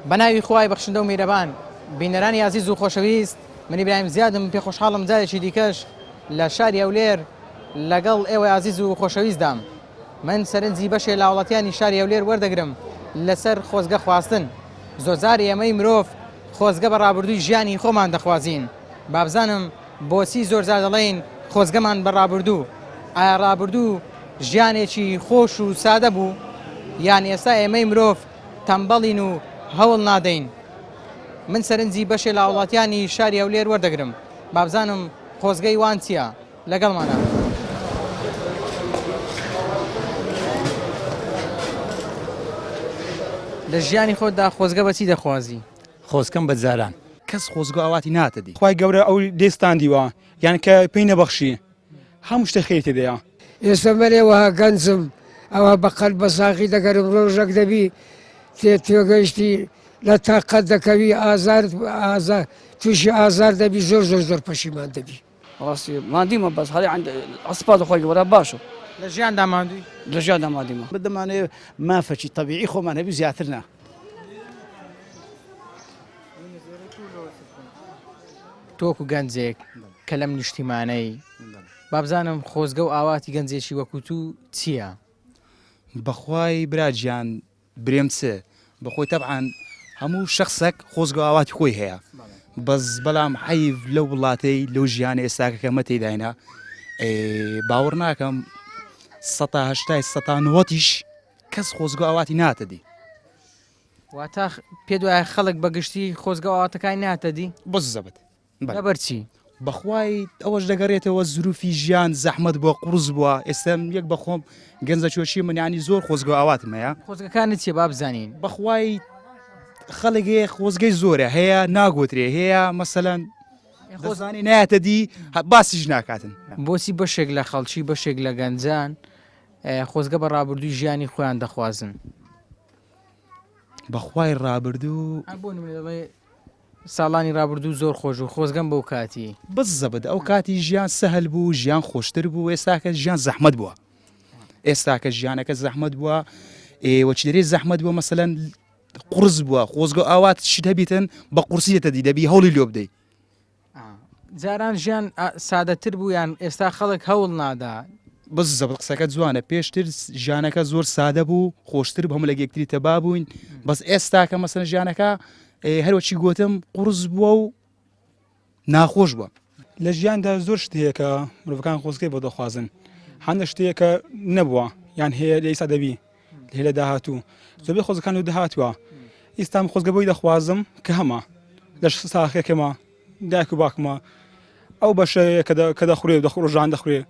بە ناوی خوای بەخشندە و میرەبان بینەرانی ئازیز و خۆشەویست من ئیبراهیم زیادم پێ خۆشحاڵم جارێکی دیکەش لە شاری هەولێر لەگەڵ ئێوەی ئازیز و خۆشەویستدام من سەرنجی بەشێ لە هاوڵاتیانی شاری هەولێر وەردەگرم لەسەر خۆزگە خواستن زۆرجار ئێمەی مرۆڤ خۆزگە بە ڕابردووی ژیانی خۆمان دەخوازین بابزانم بۆچی زۆرجار دەڵێین خۆزگەمان بە ڕابردوو؟ ئایا ڕابردوو ژیانێکی خۆش و سادە بوو؟ یان ئێستا ئێمەی مرۆڤ تەمبەڵین و هەوڵ نادەین؟ من سەرنجی بەشێ لە هاوڵاتیانی شاری هەولێر وەردەگرم بابزانم خۆزگەی وان چییە؟ لەگەڵمانە. لە ژیانی خۆتدا خۆزگە بە چی دەخوازی؟ خۆزگەم بە جاران. کەس خۆزگە ئاواتی ناتە دی. خوای گەورە ئەو لێ ستاندیوە یان کە پێی نەبەخشی هەموو شتێک خێری تێدایە. ئێستا مەلێ وەها گەنجم ئەوە بە قەل بە ساغی دەگەرم ڕۆژەک دەبی تێ تێگەیشتی لە تاقەت دەکەوی ئازار ئازار تووشی ئازار دەبی زۆر زۆر زۆر پەشیمان دەبی. ڕاستی ماندیمە بەس هەڵی عند سپاس خۆی گەورە باشە. لە ژیاندا ماندووی؟ لە ژیاندا ماندیمە. دەمانەوێ مافەکی تەبیعی خۆمان هەبی زیاتر نا. تۆ وەکو گەنجێک کە لەم نیشتیمانەی بابزانم خۆزگە و ئاواتی گەنجێکی وەکو تو چییە؟ بەخوای برا گیان برێم چ بەخۆی تەبعەن هەموو شەخسەک خۆزگە ئاواتی خۆی هەیە بەس بەڵام حەیف لەو وڵاتەی لەو ژیانە ئێستاکە کە مە تێداینا باوەڕ ناکەم سەتا هەشتای سەتا نەوەتیش کەس خۆزگە ئاواتی ناتە دی. واتە پێت وایە خەڵک بە گشتی خۆزگە ئاواتەکانی ناتە دی؟ بزەبت. لەبەر چی؟ بەخوای ئەوەش دەگەڕێتەوە زروفی ژیان زەحمەت بووە قوڕس بووە ئێستا یەک بەخۆم گەنجە چۆشی من ینی زۆر خۆزگە ئاواتم هەیە. خۆزگەکانت چیە با بزانین؟ بەخوای خەڵک هەیە خۆزگەی زۆرە هەیە ناگوترێ هەیە مەسەلەن خۆزانی نایەتە دی باسیش ناکاتن. بۆچی بەشێک لە خەڵکی بەشێک لە گەنجان خۆزگە بە ڕابردووی ژیانی خۆیان دەخوازن؟ بەخوای ڕابردوو بۆ نمونە دەڵێ ساڵانی ڕابردوو زۆر خۆش بوو خۆزگەم بەو کاتی. بززەبت ئەو کاتی ژیان سەهل بوو ژیان خۆشتر بوو ئێستاکە ژیان زەحمەت بووە ئێستاکە ژیانەکە زەحمەت بووە ئێوە چی دەرێ زەحمەت بووە مەسەلەن قورس بووە خۆزگە ئاوات شت هەبیتن بە قورسی دێتە دی دەبی هەوڵی لۆ بدەی. جاران ژیان سادەتر بوو یان ئێستا خەڵک هەوڵ نادا؟ بززەبت قسەکەت جوانە پێشتر ژیانەکە زۆر سادە بوو خۆشتر بوو هەموو لەگە یەکتری تەبا بووین بەس ئێستاکە مەسەلەن ژیانەکە هەروەکی گوتم قورس بووە و ناخۆش بووە. لە ژیاندا زۆر شت هەیە کە مرۆڤەکان خۆزگەی بۆ دەخوازن هەندێک شت هەیە کە نەبووە یان هەیە لە ئیستا دەبی هەیە لە داهاتوو زۆربەی خۆزگەکان لە داهاتووە ئیستا من خۆزگە بۆی دەخوازم کە هەمە لە ساخەکەمە دایک و باکمە ئەو بەشەیە کە دەخورێ و دەخۆ ڕۆژان دەخورێ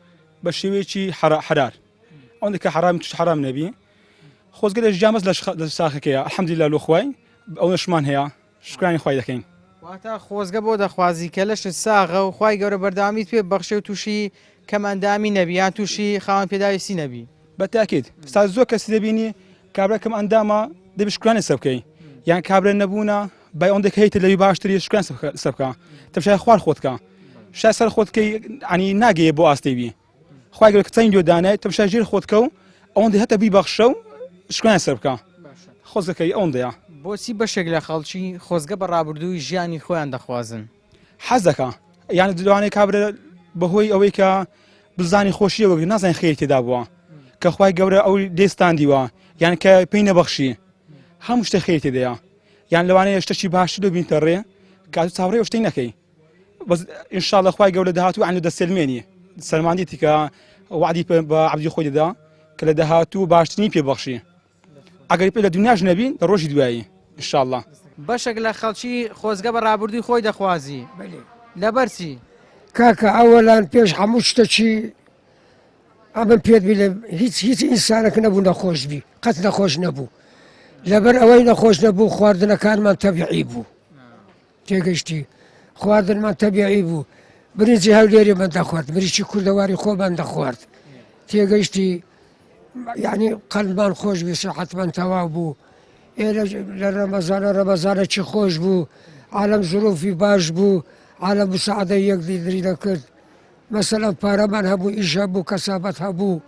بە شێوەیەکی حەرار ئەوەندە کە حەرام توش حەرام نەبی خۆزگە لە ژیان بەس لە ساخەکەیە الحمدلله لۆ خوای ئەوەشمان هەیە شوکرانی خوای دەکەین. واتە خۆزگە بۆ دەخوازی کە لەشت ساغە و خوای گەورە بەردەوامیت پێ ببەخشێ و تووشی کەم ئەندامی نەبی یان تووشی خاوەن پێداویستی نەبی. بە تاکید ستا زۆر کەسی دەبینی کابرا کەم ئەندامە دەبی شوکرانی لەسەر بکەی یان کابرا نەبوونە بای ئەوەندە کە هەیتە لەوی باشتری شوکران لەسەر بکە تەمشای خوار خۆت کە شای سەر خۆت کەی عنی ناگەیە بۆ ئاستەی بی خوای گەورە کە چەند لۆ دانای تەمشای ژێر خۆت کە و ئەوەندە هەتە بیبەخشە و شوکرانی لەسەر بکە خۆزگەکەی ئەوەندەیە. بۆچی بەشێک لە خەڵکی خۆزگە بە ڕابردووی ژیانی خۆیان دەخوازن؟ حەز دەکا یان لەوانەیە کابرا بەهۆی ئەوەی کە بزانی خۆشیە وەگری نازانین خێری تێدا بووە کە خوای گەورە ئەو لێ ستاندیوە یان کە پێی نەبەخشی هەموو شتێک خێری تێدایە یان لەوانەیە شتێکی باشتر ببینتە ڕێ کات چاوەڕێ ئەو شتەی نەکەی بەس ئینشاءاللە خوای گەورە داهاتوو عەنو دەسەلمێنی سەلماندیتی کە وعدی بە عەبدی خۆی دەدا کە لە داهاتوو باشترینی پێ بەخشی ئەگەر پێ لە دنیاش نەبین لە ڕۆژی دوایی ئینشاءاللە. بەشێک لە خەڵکی خۆزگە بە ڕابردووی خۆی دەخوازی لەبەر چی؟ کاکە ئەوەلان پێش هەموو شتەکی ئەمن پێت بلێم هیچ هیچ ئینسانەک نەبوو نەخۆش بی قەت نەخۆش نەبوو لەبەر ئەوەی نەخۆش نەبوو خواردنەکانمان تەبیعی بوو تێگەشتی خواردنمان تەبیعی بوو برنجی هەولێری من دەخوارد مریشکی کوردەواری خۆمان دەخوارد تێگەشتی یعنی قەلمان خۆش بی سەحەتمان تەواو بوو ئێرە لە ڕەمەزانە ڕەمەزانە چی خۆش بوو عالم زروفی باش بوو عالم مساعدە یەکدی دری دەکرد مەسەلەن پارەمان هەبوو ئیش هەبوو کەسابەت هەبوو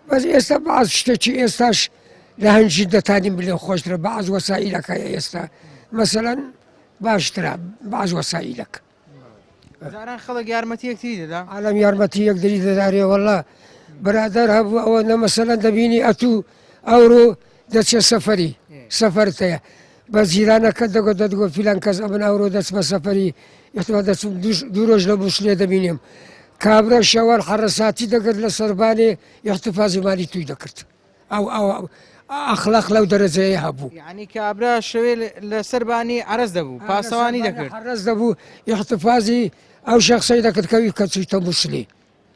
بەس ئێستا باز شتێکی ئێستاش. لە هەنجی دەتانیم بلێ خۆشترە بەعز وەسائیلەکە ئێستا مەسەلەن باشترە بەعز وەسائیلەک. جاران خەڵک یارمەتی یەکتری دەدا. عالەم یارمەتی یەکتری دەدارێ وەڵا برادەر هەبوو ئەوە نە مەسەلەن دەبینی ئەتوو ئەورۆ دەچێ سەفەری سەفەرت هەیە بە جیرانەکە دەگۆ دەتگۆ فیلان کەس ئەمن ئەورۆ دەچمە سەفەری ئیحتمال دەچم دوو ڕۆژ لە موسلێ دەبینیم کابرا شەوان حەڕەساتی دەگرت لە سەربانێ ئیحتفازی مالی توی دەکرد ئەو ئەو ئەخلاق لەو دەرەجەیە هەبوو. یەعنی کابرا شەوێ لە سەربانی عەرەز دەبوو پاسەوانی دەکرد. عەرەز دەبوو ئیحتفازی ئەو شەخسەی دەکرد کەوی کە چوویتە موسلی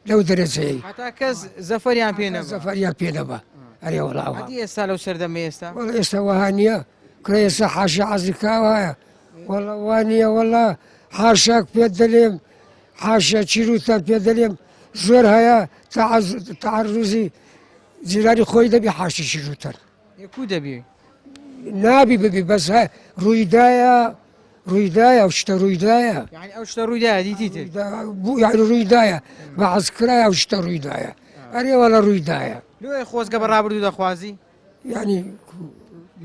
لەو دەرەجەیەی. هەتا کەس زەفەریان پێ نەبا. زەفەریان پێ نەبا ئەرێ وەڵا ئەوها. ئەدی ئێستا لەو سەردەمەی ئێستا؟ وەڵا ئێستا وەها نییە کورە ئێستا حاشا عەزی کاوایە وەڵا وا نییە وەڵا حاشاک پێت دەلێم حاشا چیروتان پێ دەلێم زۆر هەیە تەعەروزی جیرانی خۆی دەبی حاشی شیروتەر کو دەبی نابی ببی بەس ڕوویدایە ڕوویدایە ئەو شتە ڕوویدایە یعنی ئەو شتە ڕوویدایە دیتی تر بوو یعنی ڕوویدایە بە عەزکرایە ئەو شتە ڕوویدایە ئەرێ وەڵا ڕوویدایە لۆیە خۆزگە بە ڕابردوو دەخوازی یعنی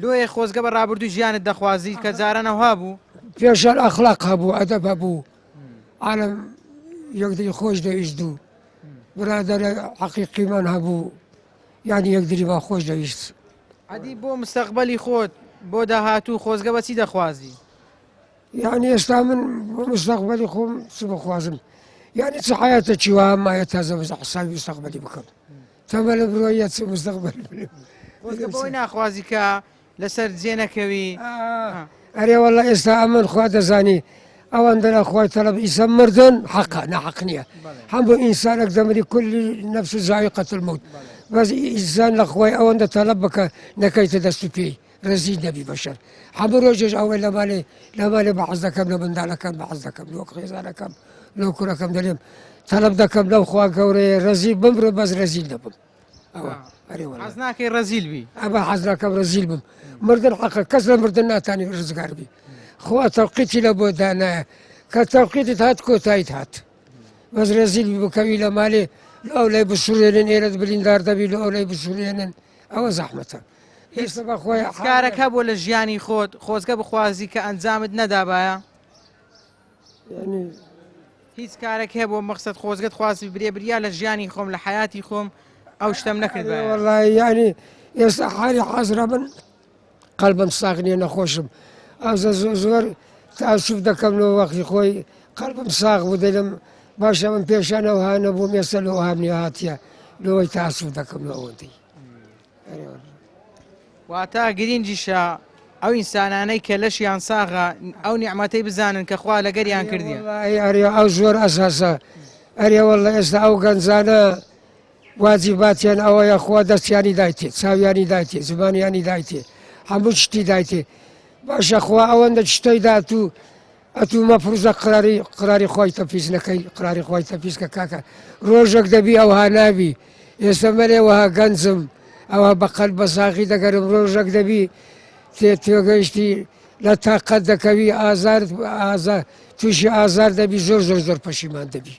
لۆیە خۆزگە بە ڕابردوو ژیانت دەخوازی کە جاران ئەوها بوو پێشان ئەخلاق هەبوو ئەدەب هەبوو عالم یەکدری خۆش دەویست و برادەرە حەقیقیمان هەبوو یعنی یەکدریمان خۆش دەویست. ئەدی بۆ مستەقبەلی خۆت بۆ داهاتوو خۆزگە بە چی دەخوازی؟ یعنی ئێستا من بۆ مستەقبەلی خۆم چ بخوازم یعنی چ حیاتێکی وا مایە تازە بەس حسابی مستەقبەلی بکەم تەمەنە برۆیە چ مستەقبەل بلێم. خۆزگە بەوەی ناخوازی کە لەسەر جێ نەکەوی. ئەرێ وەڵا ئێستا ئەمن خوا دەزانی ئەوەندە لە خوای تەڵەب ئیسە مردن حەقە ناحەق نییە هەموو ئینسانێک دەمری کولی نەفس زائقە الموت بەس ئینسان لە خوای ئەوەندە تەڵەب بکە نەکەیتە دەست و پێی ڕزی نەبی بەشەر هەموو ڕۆژێش ئەوەی لە ماڵێ لە ماڵێ بە حەز دەکەم لە منداڵەکەم بە حەز دەکەم لۆ خێزانەکەم لۆ کوڕەکەم دەلێم تەڵەب دەکەم لەو خوا گەورەیە ڕەزی بمرم بەس ڕەزیل دەبم ئەوە ئەرێ وەڵا. حەز ناکەی ڕەزیل بی. ئەبا حەز ناکەم ڕەزیل بم مردن حەقە کەس لە مردن ناتانی ڕزگار بی خوا تەوقیتی لە بۆ دانایە کە تەوقیتت هات کۆتاییت هات بەس ڕەزیل بی بکەوی لە مالێ لە ئەو لای بسوڕێنن ئێرەت بریندار دەبی لە ئەو لای بسوڕێنن ئەوە زەحمەتە ئێستا بەخوای کارەک هەبووە لە ژیانی خۆت خۆزگە بخوازی کە ئەنجامت نەدابایە؟ هیچ کارێک هەیە بۆ مەقسەد خۆزگەت خوازی برێ بریا لە ژیانی خۆم لە حیاتی خۆم ئەو شتەم نەکرد وەڵی ینی ئێستا حالی حازرە من قەلبم ساغ نییە نەخۆشم ئەوزە زۆر زۆر تاسوف دەکەم لۆ وەختی خۆی قەلبم ساغ بوو دەلم باشە من پێشانەوە ها نەبووم ئێستا لۆ هام نیە هاتیە لۆی تاسوف دەکەم لۆ ئەوەندەی واتە گرینگیشە ئەو ئینسانانەی کە لەشیان ساغە ئەو نیعمەتەی بزانن کە خوا لەگەریان کردیە. ئەرێ ئەو زۆر ئەساسە ئەرێ واللە ئێستا ئەو گەنجانە واجباتیان ئەوەیە خوا دەستیانی دایتێ چاویانی دایتێ زمانیانی دایتێ هەموو شتی دایتێ باشە خوا ئەوەندە شتەی دات و ئەتوو مەفروزە قراری قراری خوای تەفیز نەکەی قراری خوای تەفیز کە کاکە ڕۆژێک دەبی ئەوها نابی ئێستا مەلێ وەها گەنجم ئەوە بە قەل بە ساغی دەگەرم ڕۆژێک دەبی تێ تێگەیشتی لە تاقەت دەکەوی ئازار ئازار تووشی ئازار دەبی زۆر زۆر زۆر پەشیمان دەبی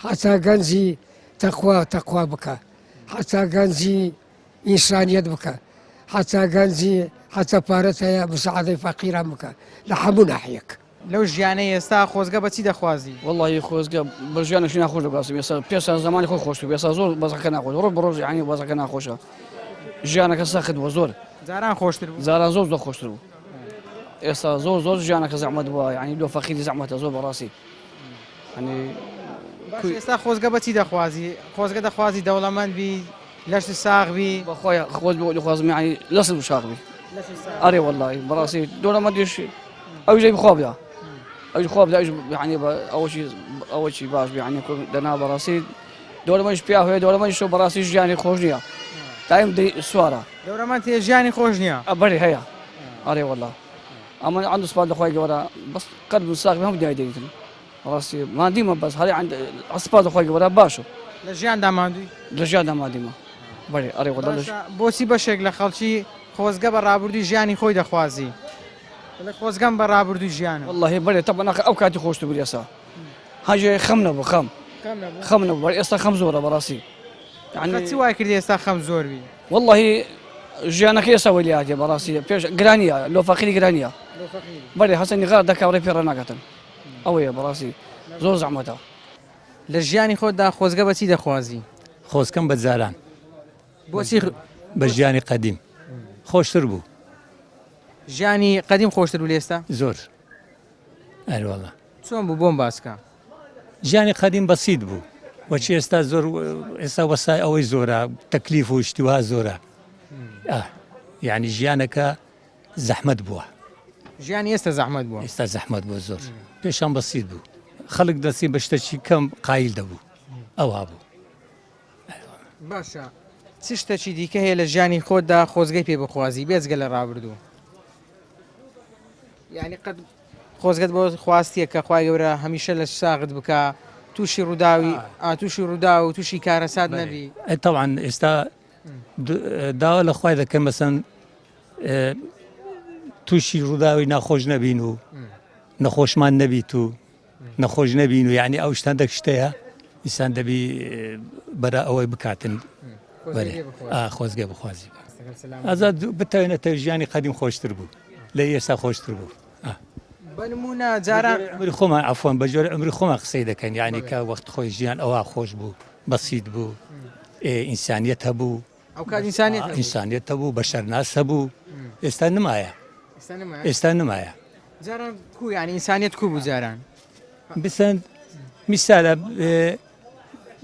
حتا گەنجی تەخوا تەخوا بکە حتا گەنجی ئینسانیەت بکە حتا گەنجی حتا پارەت هەیە مساعدەی فەقیران بکە لە هەموو ناحیەک. لەو ژیانەی ئێستا خۆزگە بە چی دەخوازی؟ وەڵاهی خۆزگە بە ژیانێکی ناخۆش دەخوازم ئێستا پێسا زمانی خۆی خۆش بوو ئێستا زۆر بەزەکە ناخۆش ڕۆژ بە ڕۆژ یعنی وەزعەکە ناخۆشە ژیانەکە سەخت بووە زۆر جاران خۆشتر بوو جاران زۆر زۆر خۆشتر بوو ئێستا زۆر زۆر ژیانەکە زەحمەت بووە یعنی لۆ فەقیری زەحمەتە زۆر بەڕاستی ئێستا خۆزگە بەچی دەخوازی خۆزگە دەخوازی دەوڵەمەند بی لەشت ساغ بی بەخۆی خۆز بۆ دەخوازم یعنی لەسل و شاغ بی ئەرێ وەڵی بەڕاستی دەوڵەمەندیش ئەو ژەی بخوا بدا ئەو خوا بدا یعنی ئەوەشی ئەوەشی باش بی یعنی دەنا بەڕاستی دەوڵەمەندیش پیا هەیە دەوڵەمەندیش بەڕاستی ژیانی خۆش نییە دایم سوارە دەوڵەمەند ژیانی خۆش نییە بەری هەیە ئەرێ وەڵا ئەمە عند سپاد لەخوای گەورە بەس قەلب ساغ هەموو دنیای دەیتن ڕاستی ماندیمە بەس هەرێ عند سپاد لەخوای گەورە باشە لە ژیاندا ماندووی لە ژیاندا ماندیمە بەێ ئەرێ وەڵا لە باشە بۆچی بەشێک لە خەڵکی خۆزگە بە ڕابردووی ژیانی خۆی دەخوازی دەڵێ خۆزگەم بە ڕابردووی ژیانم واللهی بەێ تەبعەن ئەخ ئەو کاتی خۆشتر بوو ئێستا هەژێ خەم نەبوو خەم خەم نەبوو خەم نەبوو بەڵێ ئێستا خەم زۆرە بەڕاستی یعنی چی وای کردی ئێستا خەم زۆر بی واللهی. ژیانەکەی ئێستا وەی لێهاتیە بەڕاستی پێش گرانیە لۆ فەقیری گرانیە بەێ حەسەنی غار دەکا ڕێ پێڕە ناکاتن ئەوەیە بەڕاستی زۆر زەحمەتە. لە ژیانی خۆتدا خۆزگە بە چی دەخوازی؟ خۆزکەم بە جاران. بۆچی؟ بە ژیانی قەدیم خۆشتر بوو. ژیانی قەدیم خۆشتر بوو لە ئێستا؟ زۆر ئەروەڵا. چۆن بوو بۆم باس کە. ژیانی قەدیم بەسیت بوو وەچی ئێستا زۆر ئێستا وەسای ئەوەی زۆرە تەکلیف و شتی وا زۆرە یعنی ژیانەکە زەحمەت بووە. ژیانی ئێستا زەحمەت بووە. ئێستا زەحمەت بووە زۆر پێشان بەسیت بوو خەڵک دەستی بە شتەکی کەم قایل دەبوو ئەوها بوو. باشە چ شتەکی دیکە هەیە لە ژیانی خۆتدا خۆزگەی پێ بخوازی بێجگە لە ڕابردوو؟ یعنی قەت خۆزگەت بۆ خواستیە کە خوای گەورە هەمیشە لەش ساغت بکا تووشی ڕووداوی ئا تووشی ڕووداو و تووشی کارەسات نەبی. ئەی تەبعەن ئێستا داوا لە خوای دەکەم مەسەن تووشی ڕووداوی ناخۆش نەبین و نەخۆشمان نەبیت و نەخۆش نەبین و یعنی ئەو شتان دەک شتەیە ئینسان دەبی بەرە ئەوەی بکاتن خۆزگە بخوازی ئازاد بتەوێنێتە ژیانی قەدیم خۆشتر بوو لە ئێستا خۆشتر بوو بەنمونە جاران عمری خۆمان عفوان بە جۆرە عمری خۆمان قسەی دەکەن یعنی کە وەخت خۆی ژیان ئەوە خۆش بوو بەسیت بوو ئینسانیت هەبوو ئەو کات ئینسانیت هەبوو. ئینسانیت هەبوو بەشەرناس هەبوو ئێستا نمایە ئێستا نمایە جاران کو یعنی ئینسانیت کو بوو جاران بسەند میسالە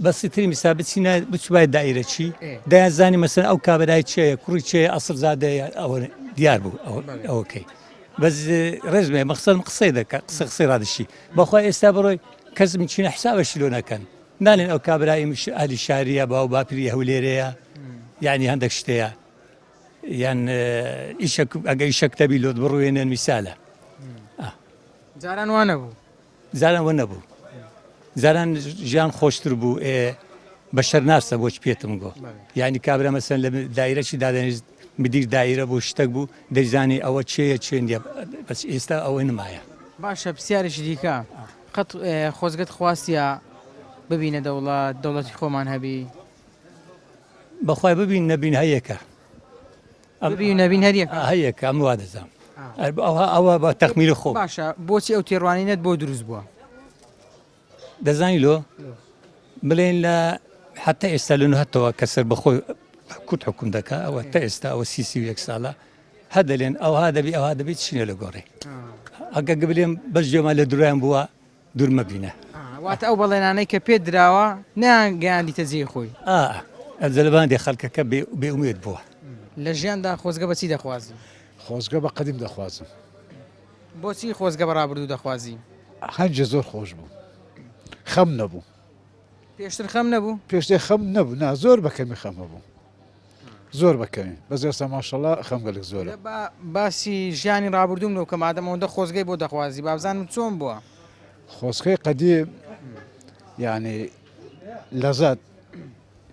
بەسیتری میسا بچینە بچوای دایرە چی دەیان زانی مەسەن ئەو کابرای چێە کوڕی چێ ئەسڵ زادەیە ئەوە دیار بوو ئەوەکەی بەس ڕێزمێ مەخسەن قسەی دەکە قسە قسەی ڕادشی بەخوا ئێستا بڕۆی کەس مچینە حسابە شلۆ نەکەن نالێن ئەو کابرای ئەهلی شاریە باو باپیری هەولێرەیە یعنی هەندێک شتەیە یان ئیشەک ئەگە ئیشەک تەبی لۆت بڕوێنن میسالە جاران وا نەبوو جاران وە نەبوو جاران ژیان خۆشتر بوو ئێ بەشەر ناسە بۆچ پێتم گۆ یعنی کابرا مەسەن لە دایرەی دادەنیشت مدیر دایرە بوو شتەک بوو دەیزانی ئەوە چێە چێ نیە بەس ئێستا ئەوەی نمایە. باشە پرسیارێکی دیکە قەت خۆزگەت خواستیە ببینە دەوڵەت دەوڵەتی خۆمان هەبی؟ بەخوای ببین نەبین هەر یەکە. ببین و نەبین هەر یەکە. هەر یەکە ئەمن وا دەزانم. ئەوە ئەوە بە تەخمینی خۆم. باشە بۆچی ئەو تێڕوانینەت بۆ دروست بووە؟ دەزانی لۆ؟ بڵێن لە حتا ئێستا لە نهتەوە کە سەربەخۆی کورد حکوم دەکا ئەوە تا ئێستا ئەوە سی 31 ساڵە هەر دەلێن ئەوها دەبی ئەوها دەبی چینە لە گۆڕێ ئەگە بلێم بەس جێمان لە دوورایان بووە دوور مەبینە واتە ئەو بەڵێنانەی کە پێت دراوە نەیان گەیاندیتە جێی خۆی ئەجەلباندی خەڵکەکە بێ ئومێد بووە. لە ژیاندا خۆزگە بە چی دەخوازی؟ خۆزگە بە قەدیم دەخوازم. بۆچی خۆزگە بە ڕابردوو دەخوازی؟ هەنجێ زۆر خۆش بوو خەم نەبوو. پێشتر خەم نەبوو؟ پێشتر خەم نەبوو نا زۆر بە کەمی خەم هەبوو زۆر بە کەمی بەس ئێستا ماشەڵا خەم گەلک زۆرە. با باسی ژیانی ڕابردووم لۆ بکە مادەم ئەوەندە خۆزگەی بۆ دەخوازی بابزانم چۆن بووە؟ خۆزگەی قەدیم یانی لەزەت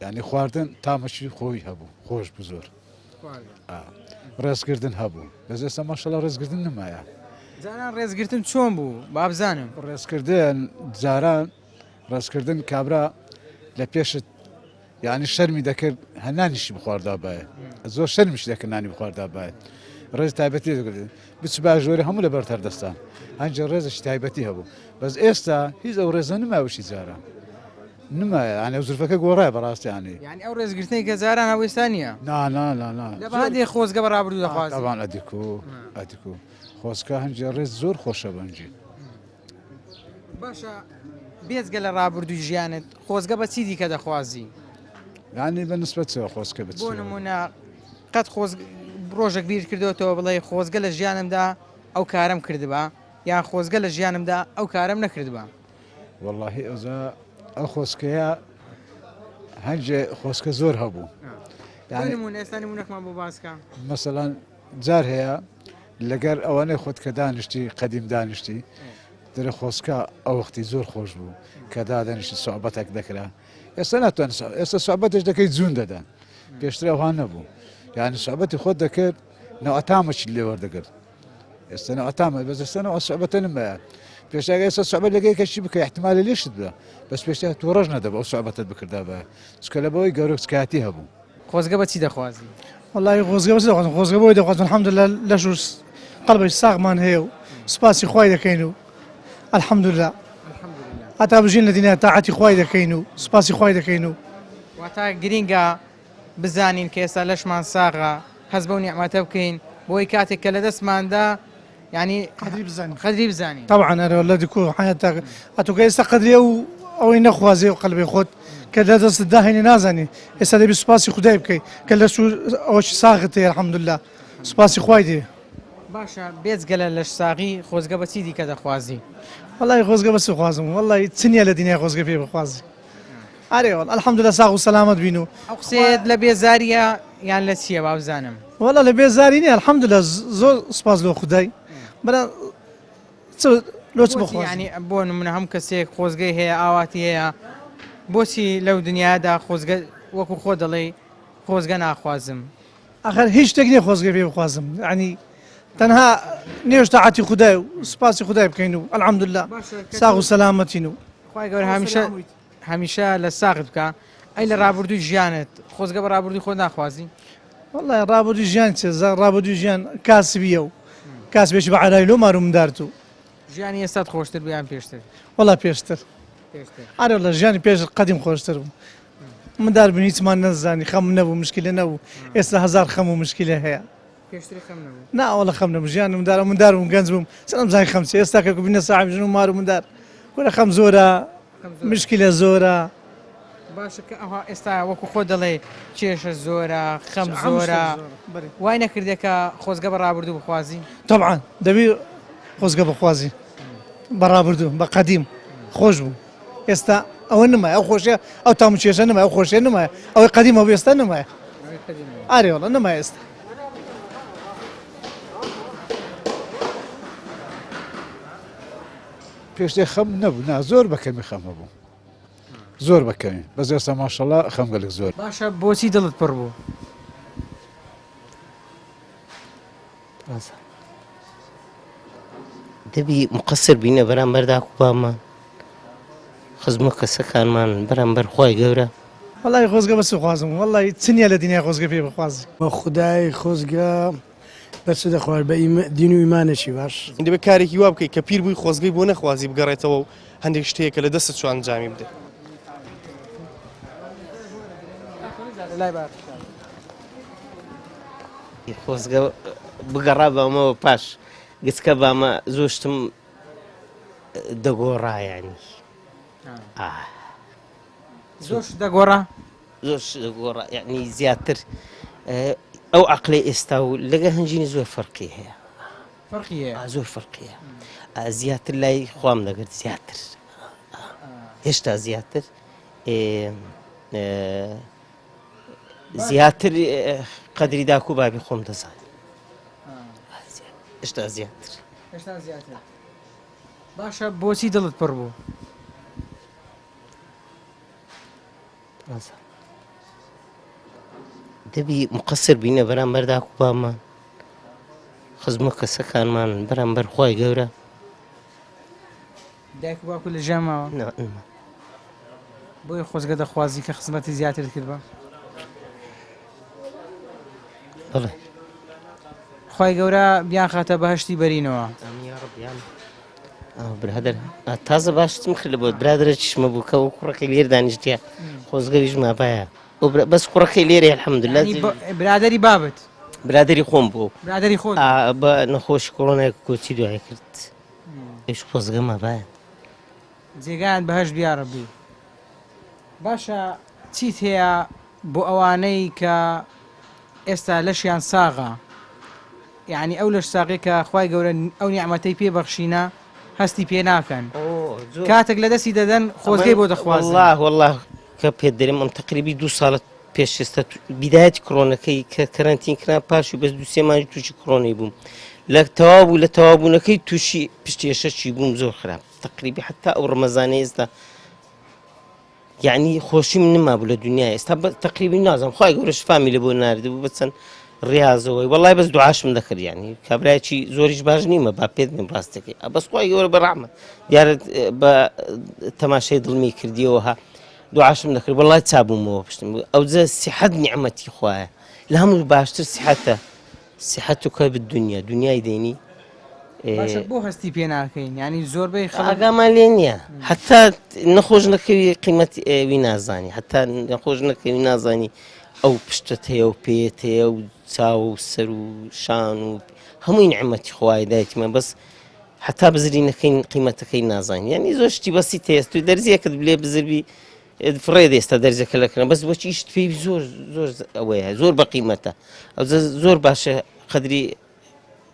یانی خواردن تامەکی خۆی هەبوو خۆش بوو زۆر ڕێزگردن هەبوو بەس ئێستا ماشەڵا ڕێزگردن نمایە. جاران ڕێزگرتن چۆن بوو بابزانم؟ ڕێزکردن جاران ڕێزکردن کابرا لە پێشت یعنی شەرمی دەکرد هەنانیشی بخواردا باە زۆر شەرمیش دەکرد نانی بخواردا باە ڕێز تایبەتی دەکردن بچ باژۆری هەموو لە بەر تەردەستان هەنجە ڕێزش تایبەتی هەبوو بەس ئێستا هیچ ئەو ڕێزە نماوشی جاران نمایە یانی ئەو زرفەکە گۆڕایە بەڕاستی یانی. یانی ئەو ڕێزگرتنەی کە جاران هەبوو ئێستا نییە؟ نا نا نا نا. لە بە هەندێ خۆزگە بە ڕابردوو دەخوازی. تەبان ئەدیکو ئەدیکو خۆزگە هەنجێ ڕێز زۆر خۆشە بەنجی. باشە بێجگە لە ڕابردووی ژیانت خۆزگە بە چی دیکە دەخوازی؟ یانی بە نسبەت چەوە خۆزگە بە چی؟ بۆ نموونە قەت خۆز ڕۆژێک بیرت کردۆتەوە بڵێی خۆزگە لە ژیانمدا ئەو کارەم کردبا یان خۆزگە لە ژیانمدا ئەو کارەم نەکردبا؟ وەڵاهی ئەوجا ئەو خۆسکەیە هەنجێ خۆسکە زۆر هەبوو نمونە ئێستا نمونەکمان بۆ باسکە مەسەلەن جار هەیە لەگەر ئەوانەی خۆت کە دانیشتی قەدیم دانیشتی دەرە خۆسکە ئەو وەختی زۆر خۆش بوو کە دادەنیشتی سوعبەتێک دەکرا ئێستا ناتوان ئێستا سوعبەتش دەکەی جوون دەدەن پێشتر ئەوان نەبوو یعنی سوعبەتی خۆت دەکرد نەوەتامەچی لێ وەردەگرت ئێستا نەوە تامە بەس ئێستا نەوە سوعبەتە نمایە پێشتا ئێستا سوعبەت لەگەی کەشی بکە احتمالە لێشت بە بەس پێشتا تووڕەش نەدەبوو ئەو سوعبەتت بکردا بە چکە لە بەوەی گەورە چکایەتی هەبوو. خۆزگە بە چی دەخوازی؟ وەڵاهی خۆزگە بە چی دەخوازم خۆزگە بۆی دەخوازم الحمدللە لەش و قەڵبێکی ساغمان هەیە و سوپاسی خوای دەکەین و الحمدللە هەتا بژین لە دنیا تاعەتی خوای دەکەین و سوپاسی خوای دەکەین و واتا گرینگە بزانین کە ئێستا لەشمان ساغە هەست بەو نیعمەتە بکەین بۆی کاتێک کە لە دەستماندا یعنی قەدری بزانین قەدری بزانین طبعا ئەرێ واللە دکو حەیاتە ئەتۆ کە ئێستا قەدری ئەو ئەوەی نەخوازێ و قەلبی خۆت کە لە دەستت داهێنی نازانی ئێستا دەبی سوپاسی خودای بکەی کە لەش و ئەوەشی ساغت هەیە الحمدلله سوپاسی خوای دێ باشە بێجگە لە لەش ساغی خۆزگە بە چی دیکە دەخوازی؟ وەڵی خۆزگە بەس خوازم وەڵی چ نییە لە دنیای خۆزگە پێ بخوازی ئەرێ وەڵ الحمدلله ساغ و سەلامەت بین و ئەو قسەیەت لە بێزاریە یان لە چییە با بزانم؟ وەڵا لە بێزاری نییە الحمدلله زۆر سوپاس لۆ خودای بەڵام چ لۆ چ بۆچی بخوازم یعنی بۆ نمونە هەم کەسێک خۆزگەی هەیە ئاواتی هەیە بۆچی لەو دنیادا خۆزگە وەکو خۆ دەڵێی خۆزگە ناخوازم؟ ئەخەر هیچ شتێک نییە خۆزگە پێ بخوازم یعنی تەنها نوێژ تاعەتی خودای و سوپاسی خودای بکەین و الحمدلله باشە کە ساغ تۆ و سەلامەتین و خوای گەورە هەمیشە هەمیشە لە ساغت بکا ئەی لە ڕابردووی ژیانت خۆزگە بە ڕابردووی خۆت ناخوازی؟ وەڵای ڕابردووی ژیان چێ ڕابردووی ژیان کاسبیە و کاسبێکی بە عەرای لۆ مار و مندارت و ژیانی ئێستات خۆشتر بوو یان پێشتر؟ وەڵا پێشتر پێشتر ئەرێ وەڵا ژیانی پێش قەدیم خۆشتر بوو مندار بووین هیچمان نەزانی خەم نەبوو مشکلە نەبوو ئێستا هەزار خەم و مشکلە هەیە پێشتر خەم نەبوو؟ نا وەڵا خەم نەبوو ژیان مندار مندار بووم گەنج بووم چەند ئەمزانی خەم چیە ئێستا کە بینە ساحب ژن و مار و مندار کورە خەم زۆرە مشکلە زۆرە. باشە کە ئەوها ئێستا وەکو خۆت دەڵێی کێشە زۆرە خەم زۆرە وای نەکردێ کە خۆزگە بە ڕابردوو بخوازی؟ تەبعەن دەبی خۆزگە بخوازی بە ڕابردوو بە قەدیم خۆش بوو ئێستا ئەوە نمایە ئەو خۆشیە ئەو تام و چێژە نمایە ئەو خۆشیە نمایە ئەوەی قەدیم هەبوو ئێستا نمایە ئارێ وەڵا نمایە ئێستا. پێشتر خەم نەبوو نا زۆر بە کەمی خەم هەبوو زۆر بە کەمی بەس ئێستا ماشەڵا خەم گەلک زۆر. باشە بۆچی دڵت پڕ بوو؟ دەبی مقصر بینە بەرامبەر داک و بامان خزم و کەسەکانمان بەرامبەر خوای گەورە. وەڵی خۆزگە بەس بخوازم وەڵی چ نییە لە دنیای خۆزگە پێ بخوازی. بە خودای خۆزگە بە چ دەخوارد بە دین و ئیمانێکی باش. دەبێت کارێکی وا بکەیت کە پیر بووی خۆزگەی بۆ نەخوازی بگەڕێتەوە و هەندێک شت هەیە کە لە دەستت چوو ئەنجامی بدەیت. خۆزگە بگەڕابامەوە پاش گچکە بامە زۆر شتم دەگۆڕا یانی. زۆر شت دەگۆڕا؟ زۆر شت دەگۆڕا یعنی زیاتر ئەو عقلی ئێستا و لەگە هەنجینی زۆر فەرقی هەیە فەرقی هەیە زۆر فەرقی هەیە زیاتر لای خوام دەگرت زیاتر هێشتا زیاتر زیاتر قەدری داک و بابی خۆم دەزانم هێشتا زیاتر هێشتا زیاتر باشە بۆچی دڵت پڕ بوو؟ دەبی مقصر بینە بەرامبەر داک و بامان خزم و کەسەکانمان بەرامبەر خوای گەورە. دایک و باوکت لە ژیان ماوە؟ نا نەما. بۆیە خۆزگە دەخوازی کە خزمەتی زیاترت کردبا؟ بەڵێ. خوای گەورە بیانخاتە بەهەشتی بەرینەوە. ئامین یا رب یان برادەر تازە باشتم کرد بۆت برادەرێکیشمە بوو کە کوڕەکەی لێر دانیشتە خۆزگەویش مابایە بەس کوڕەکەی لێرێ الحمدلله برادەری بابت برادەری خۆم بوو برادەری خۆت بە نەخۆشی کۆرۆنای کۆچی دوای کرد ئیش خۆزگە مابایە جێگایان بەهەشت بی یاڕەبی. باشە چیت هەیە بۆ ئەوانەی کە ئێستا لەشیان ساغە یعنی ئەو لەش ساغی کە خوای گەورە ئەو نیعمەتەی پێ بەخشینە هەستی پێ ناکەن کاتێک لە دەستی دەدەن خۆزگەی بۆ دەخوازن والله والله کە پێت دەرێم ئەم تقریبی دوو ساڵە پێش ئێستا بیدایەتی کڕۆنەکەی کە کەرەنتین کرا پاشی بەس دوو سێ مانگی تووشی کڕۆنی بووم لە تەواو بوو لە تەواوبوونەکەی تووشی پشتێشەکی بووم زۆر خراپ تقریبی حتا ئەو ڕەمەزانەی ئێستا یعنی خۆشیم نمابوو لە دنیا ئێستا بە تقریبی نازم خی گەورە شفامی لە بۆ ناردبوو بە چەند ڕاضەوەی وەڵای بەس دوعاشم دەکرد ینی کابرایکی زۆریش باش نیمە با پێت بم ڕاستەکەی بەس خی گەورە بە ڕەحمە دیارە بە تەماشای دڵمی کردیەوە ها. دوعاشم دەکرد وەڵای چابوومەوە پشتم ئەوجە سیحەت نیعمەتی خوایە لە هەموو باشتر سیحەتە سیحەت و کە دنیا دنیای دێنی باشە بۆ هەستی پێ ناکەین ینی زۆربەی خەڵک ئاگامان لێ نییە حتا نەخۆش نەکەوی قیمەتی ئەوی نازانی حتا نەخۆش نەکەوی نازانی ئەو پشتت هەیە و پێت هەیە و چاو و سەر و شان و هەمووی نعمەتی خوای دایکمە بەس حتا بزری نەکەین قیمەتەکەی نازانین یعنی زۆر شتی بەسی تێست و دەرزیەکت بلێ بزربی فڕێ دێستا دەرزەکە لەکەن بەس بۆچی شت پێی زۆر زۆر ئەوەیە زۆر بە قیمەتە ئەو زۆر باشە قەدری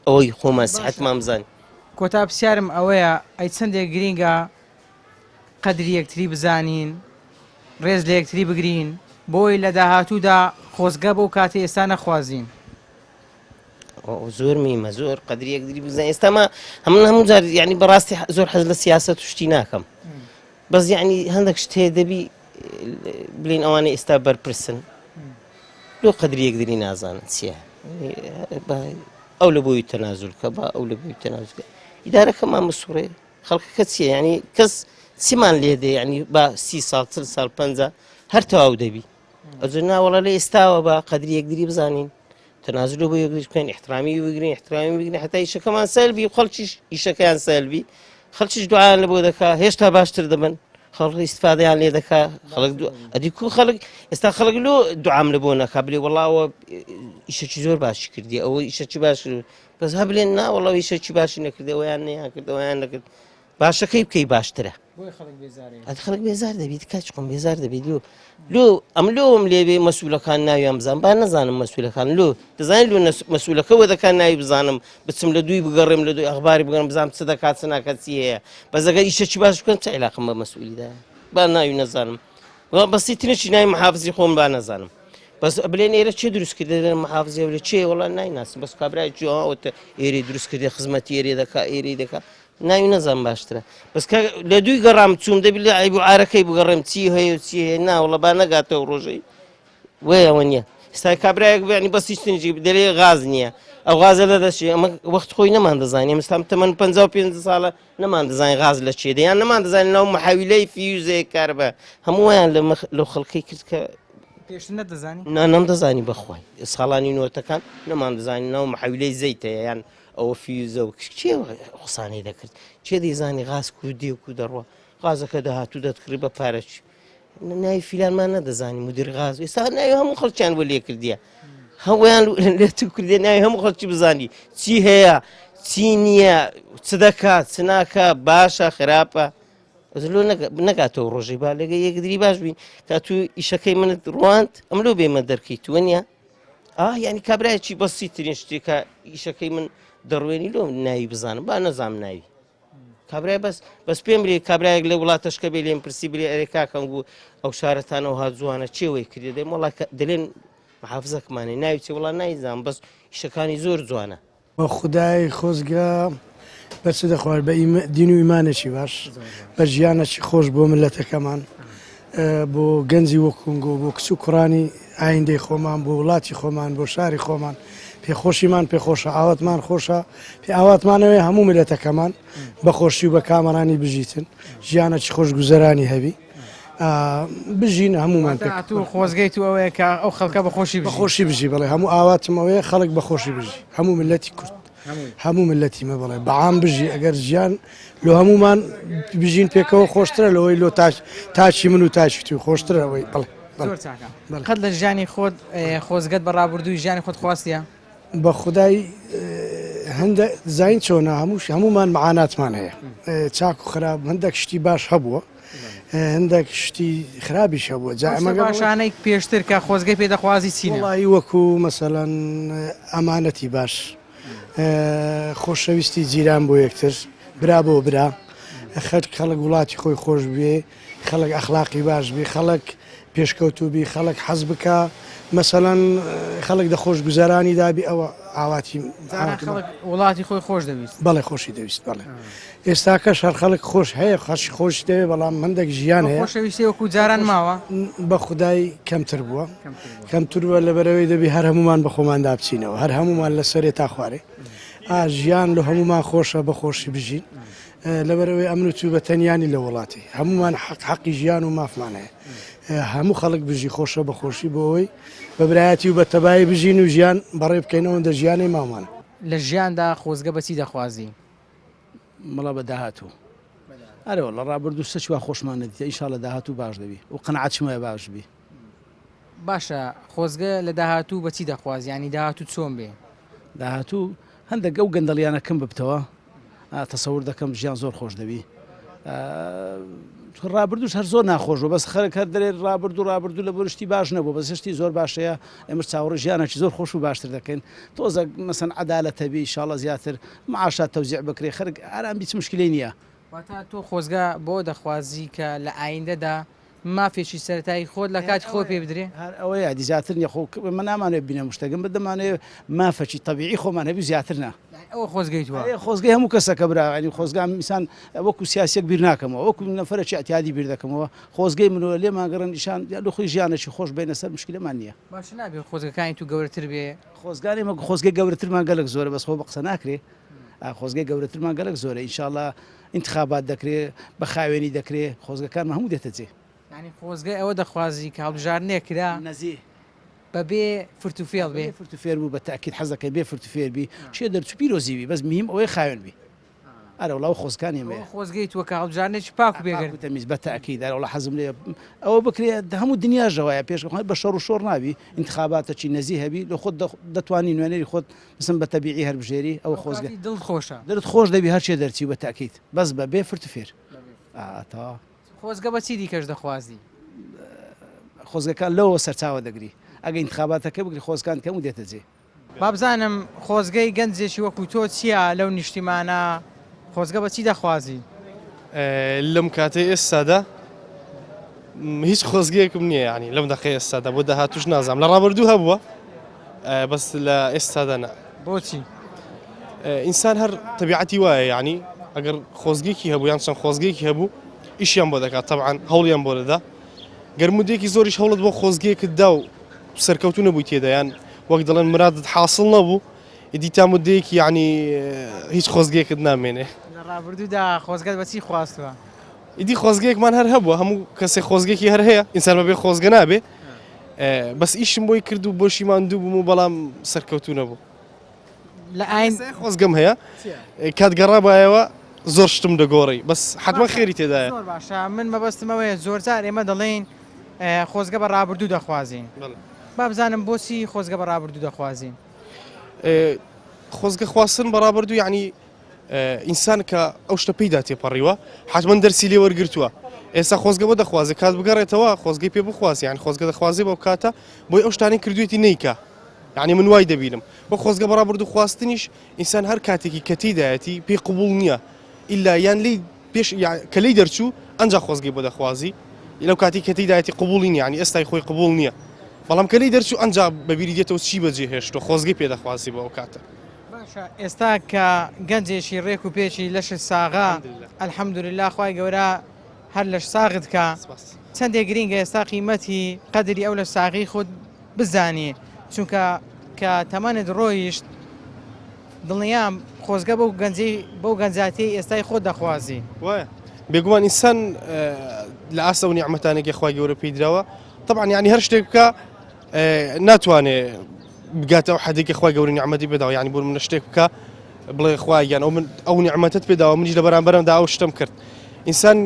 ئەوەی خۆمان سحتمان بزانین. کۆتا پرسیارم ئەوەیە ئەی چەندێک گرینگە قەدری یەکتری بزانین ڕێز لە یەکتری بگرین بۆی لە داهاتوودا خۆزگە بەو کاتی ئێستا نەخوازین. زۆر میمە زۆر قەدری یەکدری بزانین ئێستا ما هەمن هەموو جار یعنی بەڕاستی زۆر حەز لە سیاسەت و شتی ناکەم بەس یعنی هەندێک شت هەیە دەبی بلین ئەوانە ئێستا بەرپرسن لۆ قەدری یەکدری نازانن چییە ئەو لە بۆی تەنازولکە با ئەو لە بۆی تەنازولکە ئیدارەکەمان مسوڕێ خەڵکەکە چییە ینی کەس چیمان لێ دێ ینی با سی ساڵ چل ساڵ پ هەر تەواو دەبی ئەجر ناوەڵە لە ئێستاوە بە قەدری یەکدری بزانین تەنازل بۆ یەکدری بکەین احترامی بگرین احترامی بگرین حتا ئیشەکەمان سەلبی و خەڵکیش ئیشەکەیان سەلبی خەڵکیش دوعایان لە بۆ دەکا هێشتا باشتر دەبن خەڵک ئیسفادەیان لێ دەکا خەڵک ئەدی کو خەڵک ئێستا خەڵک لۆ دوعام لە بۆ نەکا بلێ وەڵاوە ئیشەکی زۆر باشی کردی ئەوە ئیشەکی باش بەس هەبلێن نا وەڵا ئیشەکی باشی نەکردەوەیان نیان کردەوەیان نەکرد باشەکەی بکەی باشترە. بۆیە خەڵک بێزارە. ئەد خەڵک بێزار دەبیت کاک خۆم بێزار دەبیت لۆ لۆ ئەم لۆم لێبێ مەسوولەکان ناویان بزان با نەزانم مەسوولەکان لۆ دەزانین لۆ مەسوولەکە وە دەکات ناوی بزانم بچم لە دووی بگەڕێم لە دوی ئەخباری بگەڕم بزانم چ دەکات چ ناکات چی هەیە بەس ئەگەر ئیشەکی باش بکەن چ عیلاقم بە مەسئولیدا با ناوی نەزانم وە بەسیترینشی ناوی محافزی خۆم با نەزانم بەس بلێن ئێرە چێ دروست کردێ دەڵێن محافزی ئەولێ چێ وەڵا نایناسم بەس کابرای جوان ئێرەی دروست کردێ خزمەتی ئێرێ دەکا ئێرەی دەکا ناوی نەزانم باشترە بەس کە لە دووی گەڕام چوم دەبی لە عیب و عارەکەی بگەڕێم چی هەیە و چی هەیە ناوەڵە با نەگاتەوە ڕۆژەی وەیەوە نییە ئێستا کابرایەک بیانی بەس هیچ تنجی دەلێ غاز نییە ئەو غازە لە دەچێ ئەمە وەخت خۆی نەمان دەزانانی مستام تەمەن 55 ساڵە نەمان دەزانین غاز لە چێ دەیان نەمان دەزانین ناو محاویلەی فیوزێ کاربە هەموویان لە لەو خەڵکەی کرد کە پێشتر نەدەزانی نا نەمدەزانی بەخوای ساڵانی نۆتەکان نەمان دەزانی ناو محاویلەی زەیتەیە یان ئەوە فیوزە و کێ قسانەی دەکرد کێ دەیزانی غاز کو دێ و کو دەڕوا غازەکە دەهات و دەتکڕی بە پارە چی ناوی فیلانمان نەدەزانی مدیر غاز ئێستا ناوی هەموو خەڵکیان بۆ لێ کردیە هەموویان لێ تو کردێ ناوی هەموو خەڵکی بزانی چی هەیە چی نییە چ دەکات چ ناکە باشە خراپە لۆ نەگاتەوە ڕۆژەی با لەگە یەکدری باش بین کە تو ئیشەکەی منت ڕواند ئەم لۆ بێمە دەرکەی توە نیە ئاه یعنی کابرایەکی بەسیترین شتێکە ئیشەکەی من دەڕوێنی لۆ ناوی بزانم با نەزانم ناوی کابرای بەس بەس پێم بلێ کابرایەک لە وڵاتەشکە بێ لێم پرسی بلێ ئەرێ کاکەم بوو ئەو شارەتانەوە ها جوانە چێوەی کردێ دەم وڵا دەلێن محافزەکمانێ ناوی چێ وڵا نایزان بەس ئیشەکانی زۆر جوانە بە خودای خۆزگە بە چ دەخوارد بە دین و ئیمانێکی باش بە ژیانێکی خۆش بۆ ملەتەکەمان بۆ گەنجی وەکونگۆ بۆ کچ و کوڕانی ئایندەی خۆمان بۆ وڵاتی خۆمان بۆ شاری خۆمان پێخۆشیمان پێخۆشە ئاواتمان خۆشە پێ ئاواتمانەوەی هەموو ملەتەکەمان بەخۆشی و بە کامەرانی بژیتن ژیانێکی خۆش گوزەرانی هەبی بژین هەمومان پێک تو خۆزگەی تو ئەوەیە کە ئەو خەڵکە بە خۆشی بژی خۆشی بژی بڵێ هەموو ئاواتم ئەوەیە خەڵک بە خۆشی بژی هەموو ملەتی کورد هەموو ملەتی مە بڵێ بەعام بژی ئەگەر ژیان لۆ هەمومان بژین پێکەوە خۆشترە لەوەی لۆ تاش تاچی من و تاچی تو خۆشترە ئەوەی بڵێ زۆر چاکە قەت لە ژیانی خۆت خۆزگەت بە ڕابردووی ژیانی خۆت خواستیە بە خودای هەندە زین چۆنە هەمووش هەمومان معاناتمان هەیە چاک و خراپ هەندێک شتی باش هەبووە هەندێک شتی خراپیش هەبووە جا ئەمە باشانەی پێشتر کە خۆزگەی پێدەخوازی چینە وڵی وەکو مەسەەن ئەمانەتی باش خۆشەویستی جیران بۆ یەکتر برا بۆ برا خەرک خەڵک وڵاتی خۆی خۆش بێ خەڵک ئەخلاقی باش بی خەڵک پێشکەوتوو بی خەڵک حەز بکا مەسەلەن خەڵک دە خۆش گوزەرانی دابی ئەوە ئاواتی جاران خەڵک وڵاتی خۆی خۆش دەویست بەڵێ خۆشی دەویست بەڵێ ئێستاکەش هەر خەڵک خۆش هەیە خەش خۆش دەوێ بەڵام هەندێک ژیان هەیە خۆشەویستی وەکو جاران ماوە بە خودای کەمتر بووە کەمتر بووە لەبەرەوەی دەبی هەر هەمومان بە خۆماندا بچینەوە هەر هەمومان لە سەرێ تا خوارێ. ئا ژیان لە هەمومان خۆشە بە خۆشی بژین لەبەرئەوەی ئەمن و تو بە تەنیانی لە وڵاتی هەمومان حەق حەقی ژیان و مافمان هەیە هەموو خەڵک بژی خۆشە بە خۆشی بۆ ئەوەی بە برایەتی و بە تەبایی بژین و ژیان بەڕێ بکەین ئەوەندە ژیانەی ماومانە. لە ژیاندا خۆزگە بە چی دەخوازی؟ مەڵا بە داهاتوو. ئەرێ وەڵا ڕابردوو سەچ وا خۆشمان نەدیتە ئینشاڵڵا داهاتوو باش دەبی و قەناعەتشم هەیە باش بی. باشە خۆزگە لە داهاتوو بە چی دەخوازی یانی داهاتوو چۆن بێ؟ داهاتوو هەندێک ئەو گەندەڵیانە کەم ببتەوە تەسەور دەکەم ژیان زۆر خۆش دەبی ڕابردوش هەر زۆر ناخۆش بوو بەس خەرک هەر دەرێ ڕابردوو ڕابردوو لە بۆ شتی باش نەبوو بەس شتی زۆر باشەیە ئێمە چاوەڕێ ژیانێکی زۆر خۆش و باشتر دەکەین تۆزە مەسەن عەدالەت هەبی ئینشاڵڵا زیاتر معاشات تەوزیع بکرێ خەرک ئارام بی چ مشکلەی نییە. واتە تۆ خۆزگە بەوە دەخوازی کە لە ئایندەدا مافێکی سەرەتایی خۆت لە کاتی خۆی پێ بدرێ؟ هەر ئەوەیە دی زیاتر نیە خۆ ئێمە نامانەوێ ببینە مشتەگەم بە دەمانەوێ مافەکی تەبیعی خۆمان هەبی و زیاتر نا. یانی ئەوە خۆزگەی تۆ؟ ئەرێ خۆزگەی هەموو کەسەکە برا یانی خۆزگا ئینسان وەکو سیاسیەک بیر ناکەمەوە وەکو نەفەرەکی ئیعتیادی بیر دەکەمەوە خۆزگەی منۆ لێمان گەڕێن ئیشان لە خۆی ژیانەکی خۆش بەینە سەر مشکلەمان نیە. باشە نابێ خۆزگەکانی تو گەورەتر بێ؟ خۆزگانی مە خۆزگەی گەورەترمان گەلەک زۆرە بەس خۆ بە قسە ناکرێ خۆزگەی گەورەترمان گەلەک زۆرە ئینشاڵا ئینتخابات دەکرێ بە خاوێنی دەکرێ خۆزگەکانمان هەموو دێتە جێ. یانی خۆزگەی ئەوە دەخوازی کە هەڵبژاردنێک کرا نەزیه بەبێ فرت و فێڵ بێ؟ بەبێ فرت و فێر بوو بە تەئکید حەز دەکەی بێ فرت و فێر بی چێ دەرچوو پیرۆزی بی بەس مهیم ئەوەیە خاوێن بی. ئەرەوەڵا ئەو خۆزگانی ئێمەیە. ئەوە خۆزگەی تۆ کە هەڵبژاردنێکی پاک و بێگەرد. پاک و تەمیز بە تەئکید ئەرەوەڵا حەزم لێیە ئەوە بکرێ هەموو دنیاش ڕەوایە پێش بە شەڕ و شۆڕ نابی ئینتخاباتەکی نەزیه هەبی لە خۆت دەتوانی نوێنەری خۆت بسم بە تەبیعی هەربژێری ئەوە خۆزگە. ئەو کاتی دڵت خۆشە. دڵت خۆش دەبی هەرچێ دەرچی بە تەئکید بەس بە بێ فرت و فێر ئا تەواو. خۆزگە بە چی دیکەش دەخوازی؟ خۆزگەکان لەوەوە سەرچاوە دەگری ئەگە ئینتخاباتەکە بگری خۆزگان کەم و دێتە جێ. بابزانم خۆزگەی گەنجێکی وەکو تۆ چیە لەو نیشتیمانە خۆزگە بە چی دەخوازی؟ لەم کاتەی ئێستادا هیچ خۆزگەیەکم نییە یعنی لەم دەقەی ئێستادا بۆ داهاتوش نازانم لە ڕابردوو هەبووە بەس لە ئێستادا نا. بۆچی؟ ئینسان هەر تەبیعەتی وایە یعنی ئەگەر خۆزگێکی هەبوو یان چەند خۆزگێکی هەبوو ئیشیان بۆ دەکات تەبعەن هەوڵیان بۆ دەدا گەر مدێکی زۆریش هەوڵت بۆ خۆزگەیەکت دا و سەرکەوتوو نەبووی تێدا یان وەک دەڵێن مرادت حاصل نەبوو ئیدی تا مدەیەکی یعنی هیچ خۆزگەیەکت نامێنێ. لە ڕابردوودا خۆزگەت بە چی خواستووە؟ ئیدی خۆزگەیەکمان هەر هەبووە هەموو کەسێک خۆزگەیەکی هەر هەیە ئینسان بەبێ خۆزگە نابێ بەس ئیشم بۆی کرد و بۆشی ماندوو بووم و بەڵام سەرکەوتوو نەبوو. لە ئاین خۆزگەم هەیە کات گەڕابایەوە زۆر شتم دەگۆڕی بەس حتمما خێری تێدایە. زۆر باشە من مەبەستم ئەوەیە زۆرجار ئێمە دەڵێین خۆزگە بە ڕابردوو دەخوازین با بزانم بۆچی خۆزگە بە ڕابردوو دەخوازین؟ خۆزگە خواستن بە ڕابردوو یعنی ئینسان کە ئەو شتە پێیدا تێپەڕیوە حتمما دەرسی لێ وەرگرتووە ئێستا خۆزگە بۆ دەخوازێ کات بگەڕێتەوە خۆزگەی پێ بخوازی یان خۆزگە دەخوازێ بەو کاتە بۆی ئەو شتانەی کردوێتی نیکە یعنی من وای دەبینم وە خۆزگە بە ڕابردوو خواستنیش ئینسان هەر کاتێکی کە تێیدایەتی پێی قبوڵ نییە ئیلا یان لێی پێش کە لێی دەرچوو ئەنجا خۆزگەی بۆ دەخوازی لەو کاتی کە تێیدایەتی قبوڵی نییە یانی ئێستای خۆی قبوڵ نییە بەڵام کە لێی دەرچوو ئەنجا بەبیری دێتەوە چی بەجێ هێشتووە خۆزگەی پێ دەخوازی بۆ ئەو کاتە. باشە ئێستا کە گەنجێکی ڕێک و پێکی لەشت ساغە الحمدللە خوای گەورە هەر لەش ساغت کا چەندێک گرینگە ئێستا قیمەتی قەدری ئەو لەش ساغی خۆت بزانی چونکە کە تەمەنت ڕۆیشت دڵنیام خۆزگە بەو گەنجەی بەو گەنجاتیەی ئێستای خۆت دەخوازی. وایە بێگومان ئینسان لە ئاست ئەو نیعمەتانێکی خوای گەورە پێی دراوە طبعا یعنی هەر شتێک بکە ناتوانێ بگاتە ئەو حەدێکی خوای گەورە نیعمەتی پێداوە یعنی بۆ منە شتێک بکە بڵێ خوای گیان ئەو من ئەو نیعمەتت پێداوە منیش لە بەرامبەرمدا ئەو شتم کرد ئینسان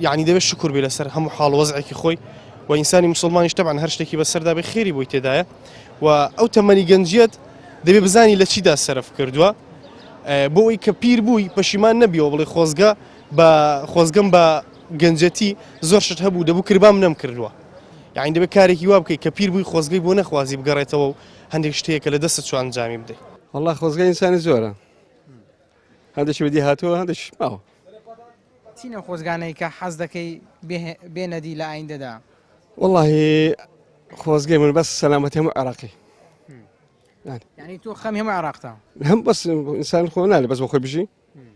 یعنی دەبێت شکر بێ لەسەر هەموو حاڵ وەزعێکی خۆی و ئینسانی مسلمانیش طبعا هەر شتێکی بەسەردا بێ خێری بۆی تێدایە و ئەو تەمەنی گەنجیەت دەبێ بزانی لە چیدا سەرف کردووە بۆ ئەوی کە پیر بووی پەشیمان نەبیەوە بڵێ خۆزگە بە خۆزگەم بە گەنجەتی زۆر شت هەبوو دەبوو کربام نەم کردووە یعنی دەبێت کارێکی وا بکەیت کە پیر بووی خۆزگەی بۆ نەخوازی بگەڕێتەوە و هەندێک شتەیە کە لە دەستت چوان ئەنجامی بدەیت. وەڵا خۆزگەی ئینسانی زۆرە هەندێکی بەدی هاتووە هەندێکی ماوە. چین ئەو خۆزگانەی کە حەز دەکەی بێنەدی لە ئایندەدا؟ وەڵاهی خۆزگەی من بەس سەلامەتی هەموو عێراقی. یعنی تۆ خەمی هەموو عێراقتە؟ هەم بەس ئینسان خۆ نالێ بەس بۆ خۆی بژی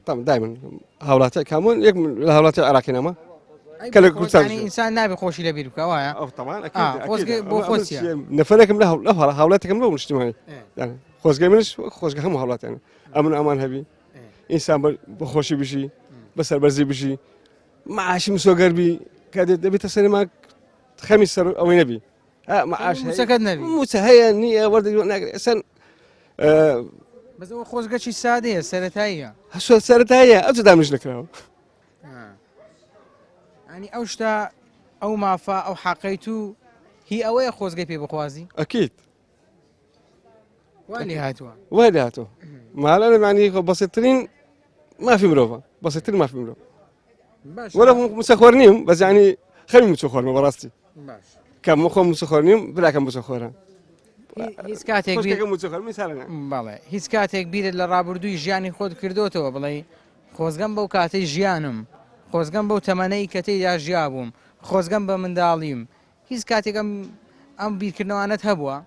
طبعا دائما هاوڵاتی کامون یەک لە هاوڵاتی عێراقی نەما کە لە کوردستان ئینسان نابێ خۆشی لەبیر بکە وایە ئەو طبعا ئەکید خۆزگە بۆ خۆ چیە؟ نەفەرێکم لە هاوڵاتێکم لەو نیشتیمانی. خۆزگەی منش وەک خۆزگە هەموو هاوڵاتیانە ئەمن ئەمان هەبی ئینسان بە خۆشی بژی بە سەربەرزی بژی معاشی مسۆگەر بی کە دەبێتە سەرما خەمی سەر ئەوەی نەبی معاش موچەکەت نەبی موچە هەیە نییە وەردەگرێت ناگرێت ئەسەن بەس ئەوە خۆزگەکی سادەیە سەرەتاییە سەرەتاییە ئەو دامش نەکراوە ینی ئەو شتە ئەو مافە ئەو حەقەی تو هی ئەوەیە خۆزگەی پێ بخوازی ئەکییت وا لێ هاتووە وای لێ هاتووە مالە لەمانی خۆ بەسیترین مافی مرۆڤە بەسیترین مافی مرۆڤ وەرە موچەخۆر نیم بەس ینی خەمی موچەخۆرمە بەڕاستی کە من خۆم موچەخۆر نیم براکەم موچەخۆرە هیچ کاتێک بەڵێ هیچ کاتێک بیرت لە ڕابردووی ژیانی خۆت کردوتەوە بڵێ خۆزگەم بەو کاتەی ژیانم خۆزگەم بەو تەمەنەی کە تێیدا ژیابووم خۆزگەم بە منداڵیم هیچ کاتێک ئەم ئەم بیرکردنەوانەت هەبووە؟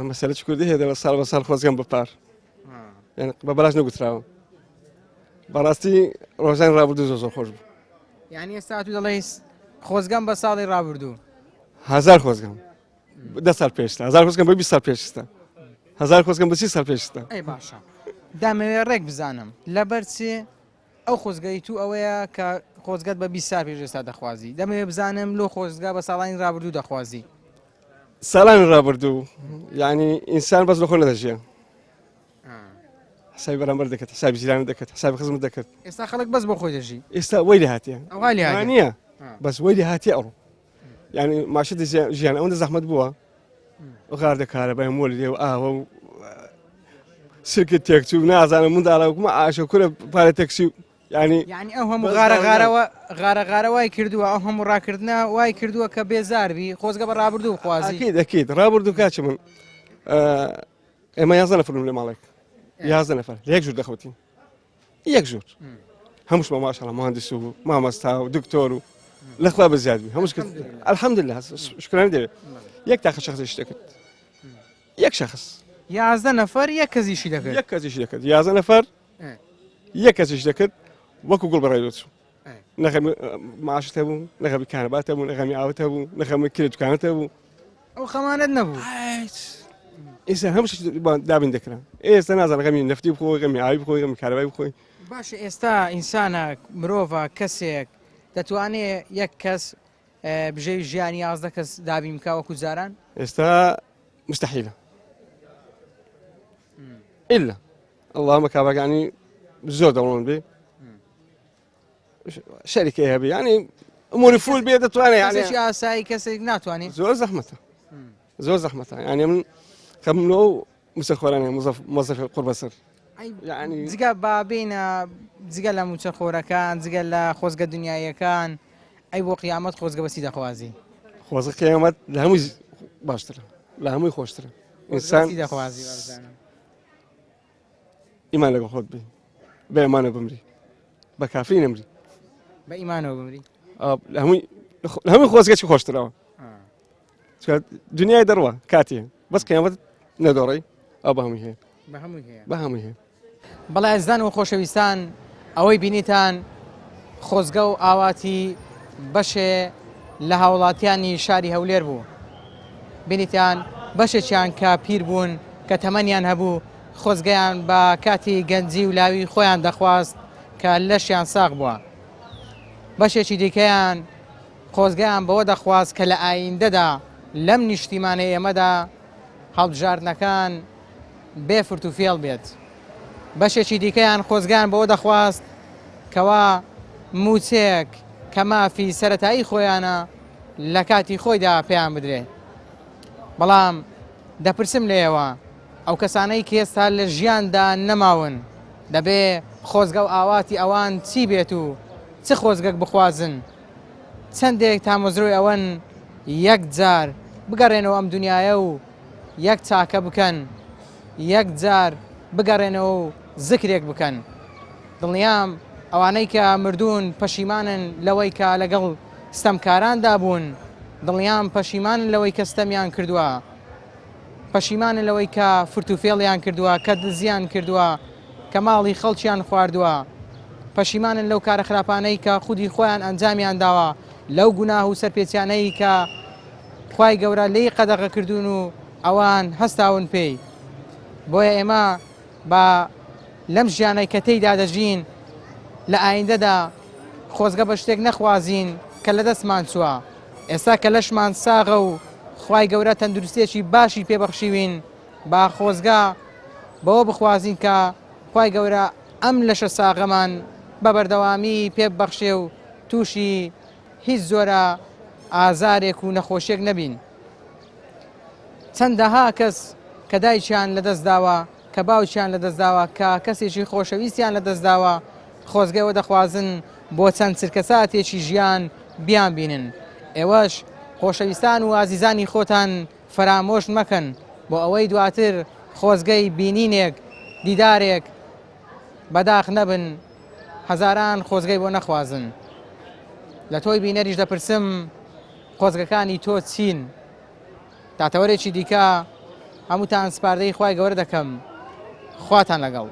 مەسەلە چ کوردی هەیە دەڵێ ساڵ بە ساڵ خۆزگەم بە پار یعنی بە بەلاش نەگوتراوە بەڕاستی ڕۆژانی ڕابردوو زۆر زۆر خۆش بوو یعنی ئێستا تو دەڵێی خۆزگەم بە ساڵی ڕابردوو هزار خۆزگەم دە ساڵ پێشتا هزار خۆزگەم بە 20 ساڵ پێشتا هزار خۆزگەم بە 30 ساڵ پێشتا ئەی باشە دامەوێ ڕێک بزانم لەبەر چێ ئەو خۆزگەی تو ئەوەیە کە خۆزگەت بە 20 سال پێش ئێستا دەخوازی دەمەوێ بزانم لۆ خۆزگە بە ساڵانی ڕابردوو دەخوازی ساڵانی ڕابردوو یعنی ئینسان بەس لە خۆ نەدەژیە حسابی بەرامبەر دەکرد حسابی جیران دەکرد حسابی خزمت دەکرد ئێستا خەڵک بەس بۆ خۆی دەژی ئێستا وەی لێ هاتیە ئەوها لێ هاتیە نییە بەس وەی لێ هاتیە ئەڕۆ یعنی ماشەتی ژیان ئەوەندە زەحمەت بووە غاردە کارەبای مۆل لێ و ئاوە و سرکت تێکچوو نازانم منداڵە وکمە ئاشە کورە پارە تەکسی و ینی یعنی ئەو هەموو غارە غارەوە غارە غارە وای کردووە ئەو هەموو ڕاکردنە وای کردووە کە بێزار بی خۆزگە بە ڕابردوو خوازی ئەکید ئەکید ڕابردوو کاچ من ئێمە یازدە نەفرم لە ماڵێک یازدە نەفەر لە یەک ژوور دەخەوتین یەک ژوور هەمووش ماشاءالله مهندس و مامۆستا و دکتۆر و لەخوا بە زیاد بی هەمووش کرد الحمدلله شکرانە دەوێت یەک تاقە شخص دەکرد یەک شخص یازدە نەفەر یەک کەسیشی دەکرد یەک کەسیشی دەکرد یازدە نەفەر یەک کەسیش دەکرد وەکو گوڵ بەڕێ دەچوو نەغەمی معاشت هەبوو نەغەمی کارەبات هەبوو نەغەمی ئاوت هەبوو نەغەمی کرێ دوکانت هەبوو ئەو خەمانەت نەبوو ئێستا هەموو شتێک دابین دەکرا ئێستا نازانم غەمی نەفتی بخۆی غەمی ئاوی بخۆی غەمی کارەبای بخۆی باشە ئێستا ئینسانە مرۆڤە کەسێک دەتوانێ یەک کەس بژێوی ژیانی یازدە کەس دابین بکا وەکو جاران؟ ئێستا مستحیلە ئللا اللهم کابەکانی زۆر دەوڵەمەند بێ شەریکەی هەبێ ینی ئەموری فول بێ دەتوانێت کەسێکی ئاسایی کەسێک ناتوانێت زۆر زەحمەتە زۆر زەحمەتە یعنی من خەمنەوە موسەخۆرانە مۆزەفی قڕ بەسەر جگە با بینە جگە لە موچەخۆرەکان جگە لە خۆزگە دنیایەکان ئەی بۆ قیامەت خۆزگە بەسی دەخوازی خۆزگە قیامەت لە هەمووی باشترە لە هەمووی خۆشترە ئینسان دەخوازی ئیمان لەگەڵ خۆت بی بە ئیمانە بمری بە کافری نەمری بە ئیمانەوە بمری لە هەمووی لە هەمووی خۆزگە چی خۆشترەوە دنیای دەڕوە کاتێ بەس قیامەت نەدۆڕی ئەو بە هەمووی هەیە بە هەمووی هەیە بەڵێ ئازیزان و خۆشەویستان ئەوەی بینیتان خۆزگە و ئاواتی بەشێ لە هاوڵاتیانی شاری هەولێر بوو بینیتان بەشێکیان کە پیر بوون کە تەمەنیان هەبوو خۆزگەیان بە کاتی گەنجی و لاوی خۆیان دەخواست کە لەشیان ساغ بووە بەشێکی دیکەیان خۆزگەیان بەوە دەخواست کە لە ئایندەدا لەم نیشتیمانەی ئێمەدا هەڵبژاردنەکان بێ فرت و فێڵ بێت. بەشێکی دیکەیان خۆزگەیان بەوە دەخواست کەوا مووچەیەک کە مافی سەرەتایی خۆیانە لە کاتی خۆیدا پێیان بدرێت. بەڵام دەپرسم لە ئێوە ئەو کەسانەی کە ئێستا لە ژیاندا نەماون دەبێ خۆزگە و ئاواتی ئەوان چی بێت و چ خۆزگەک بخوازن؟ چەندێک تامەزرۆی ئەوەن یەک جار بگەڕێنەوە ئەم دنیایە و یەک چاکە بکەن، یەک جار بگەڕێنەوە و زکرێک بکەن. دڵنیام ئەوانەی کە مردوون پەشیمانن لەوەی کە لەگەڵ ستەمکاراندا بوون، دڵنیام پەشیمانن لەوەی کە ستەمیان کردووە، پەشیمانن لەوەی کە فرتوفێڵیان کردووە، کە دزیان کردووە، کە ماڵی خەڵکیان خواردووە، پەشیمانن لەو کارە خراپانەی کە خودی خۆیان ئەنجامیان داوە، لەو گوناه و سەرپێچیانەی کە خوای گەورە لێی قەدەغە کردوون و ئەوان هەستاون پێی. بۆیە ئێمە با لەم ژیانەی کە تێیدا دەژین لە ئایندەدا خۆزگە بە شتێک نەخوازین کە لە دەستمان چووە. ئێستا کە لەشمان ساغە و خوای گەورە تەندروستیەکی باشی پێ بەخشیوین با خۆزگە بەوە بخوازین کە خوای گەورە ئەم لەشە ساغەمان بە بەردەوامی پێ ببەخشێ و تووشی هیچ جۆرە ئازارێک و نەخۆشیەک نەبین. چەندەها کەس کە دایکیان لەدەست داوە، کە باوکیان لەدەست داوە، کە کەسێکی خۆشەویستیان لەدەست داوە، خۆزگە ئێوە دەخوازن بۆ چەند چرکەساتێکی ژیان بیانبینن. ئێوەش خۆشەویستان و ئازیزانی خۆتان فەرامۆش مەکەن بۆ ئەوەی دواتر خۆزگەی بینینێک، دیدارێک بەداخ نەبن، هەزاران خۆزگەی بۆ نەخوازن. لە تۆی بینەریش دەپرسم خۆزگەکانی تۆ چین؟ تا تەوەرێکی دیکە هەمووتان سپاردەی خوای گەورە دەکەم. خواتان لەگەڵ.